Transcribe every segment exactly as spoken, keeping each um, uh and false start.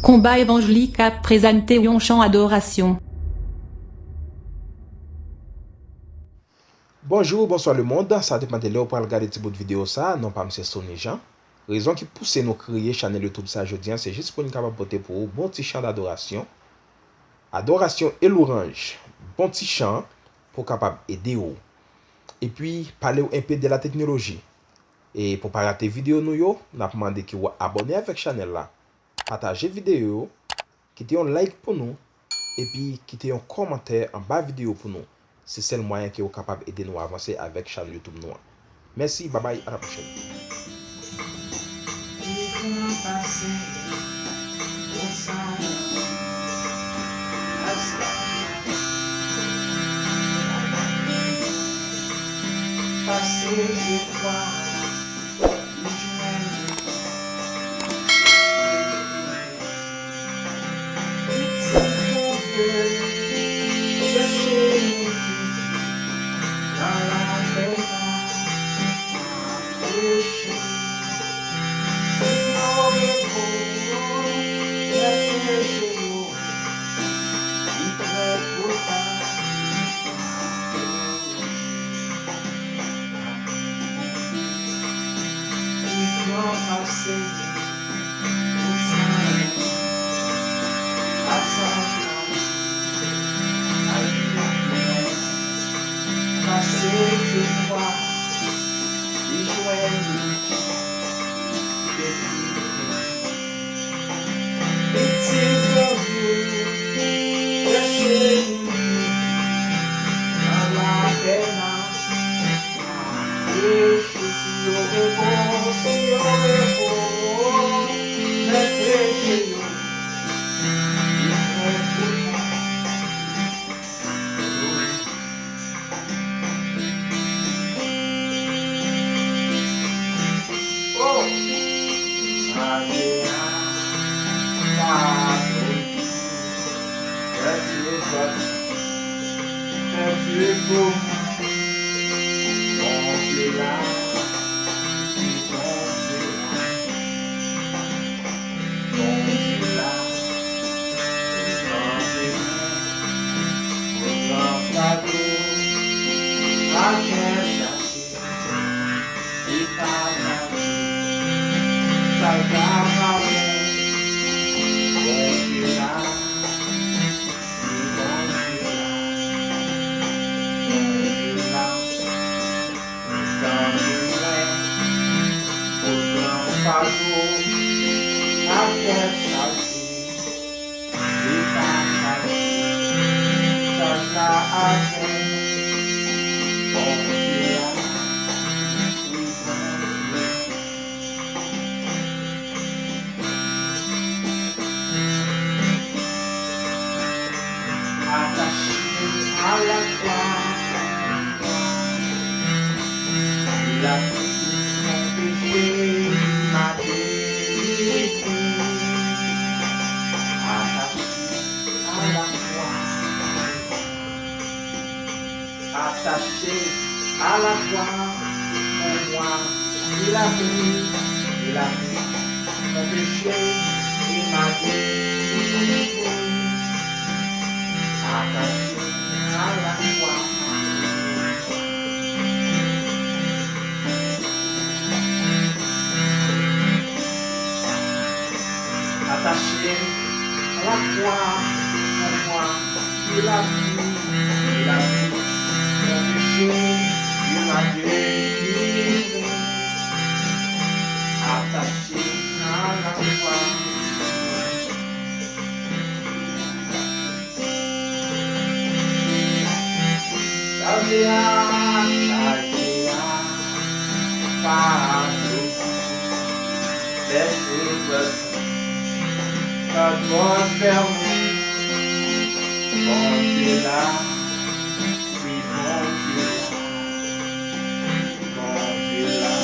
Konba Evanjelik ap prezante yon chan adorasyon. Bonjou, bonswa lemonn, sa depann de lè w pral gade ti bout videyo sa, non pa m se Sony Jean. Rezon ki pouse nou kreye chanèl YouTube sa jodi a, se jis pou n kapab pote pou ou bon ti chan adorasyon. Adorasyon e louranj, bon ti chan pou kapab ede w. Epi, pale w enpe de la teknoloji. E pou pa rate videyo nou yo, n ap mande ke w abòne avèk chanèl la, pataje videyo yo, kite yon like pou nou, epi kite yon kòmantè anba videyo pou nou. Se sèl mwayen ke w kapab ede nou avanse avèk chanèl YouTube nou an. Mèsi, babay, a la pwochèn. Pase je kwa, li jwenn li. Pitit Bondye, chèche li nan lapè a. Peche, si yo reko, lè peche yo, li prè pou ta. Li gran pase pou sa yo. Pase je kwa, li jwenn li. Pitit Bondye, chèche li nan lapè a. Peche, si yo reko, si yo reko, lè peche yo, li prè pou ta. Oh! Mache a, padone. Pèdi pèdi, pèdi pou mwen. Bondye la, wi, Bondye la. Bondye la, li tande mwen. Mwen pran fado, atè chaje. Li pa mache, sa l ta pa bon. Bondye la, wi, Bondye la. Bondye la, li tande mwen. Mwen pran fado, atè chaje. Li pa mache, chaj la avè m. Bondye la, wi, Bondye. Atache a lakwa. Li la pou tout mon peche, li mate, li mouri. Atache a lakwa. Atache a lakwa pou mwen, li la pou, li la pou mon peche, li mate, li mouri. Atache a lakwa. Atache a lakwa pou mwen, li la pou, li la pou mon peche, li la delivre. Atache a lakwa. Chaje a, chaje a, pa dout, lèse pwès, pa twò fèmen. Bondye la, wi, Bondye la, Bondye la.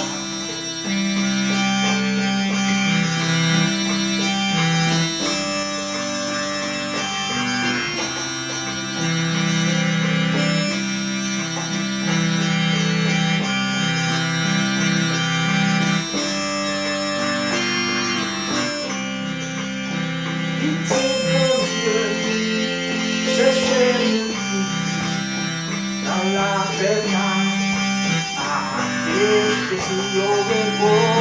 Pitit Bondye, chèche mouri nan lapèn la. Ah, e Jezi yo repo.